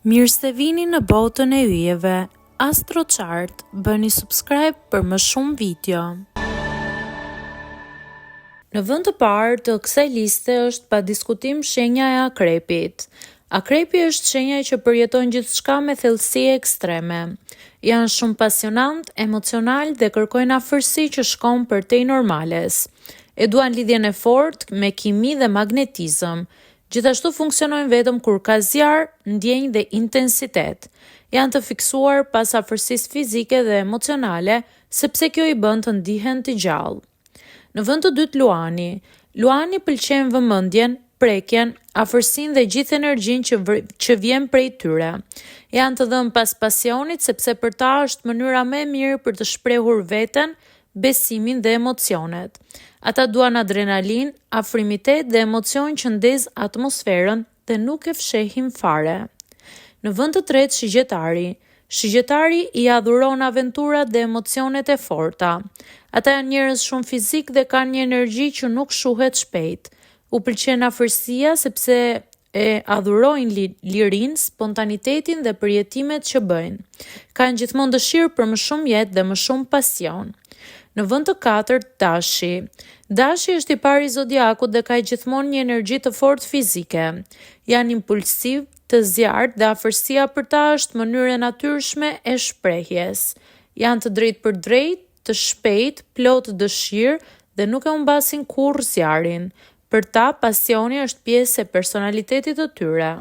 Mirë se vini në botën e yjeve. AstroChart, bëni subscribe për më shumë video. Në vend të parë të kësaj liste është pa diskutim shenja e akrepit. Akrepi është shenja që përjeton gjithçka me thellësi ekstreme. Janë shumë pasionant, emocional dhe kërkojnë afërsi që shkon përtej normales. E duan lidhjen e fortë me kimi dhe magnetizëm. Gjithashtu funksionojnë vetëm kur ka zjarr, ndjenjë dhe intensitet. Janë të fiksuar pas afërsisë fizike dhe emocionale, sepse kjo i bën të ndihen të gjallë. Në vend të dytë Luani. Luani pëlqen vëmendjen, prekjen, afërsinë dhe gjithë energjinë që, që vjen prej tyre. Janë të dhënë pas pasionit sepse për ta është mënyra më e mirë për të shprehur veten, besimin dhe emocionet. Ata duan adrenalinë, afrimitet dhe emocion që ndez atmosferën dhe nuk e fshehin fare. Në vend të tretë Shigjetari. Shigjetari i adhuron aventurat dhe emocionet e forta. Ata janë njerëz shumë fizik dhe kanë një energji që nuk shuhet shpejt. U pëlqen afërsia sepse e adhurojnë lirinë, spontanitetin dhe përjetimet që bëjnë. Kanë gjithmonë dëshirë për më shumë jetë dhe më shumë pasion. Në vend të katërt, Dashi. Dashi është i pari i zodiakut dhe ka gjithmonë një energji të fortë fizike. Janë impulsiv, të zjarrtë dhe afërsia për ta është mënyrë e natyrshme e shprehjes. Janë të drejtpërdrejtë, të shpejtë, plot dëshirë dhe nuk e humbasin kurrë zjarrin. Për ta, pasioni është pjesë e personalitetit të tyre.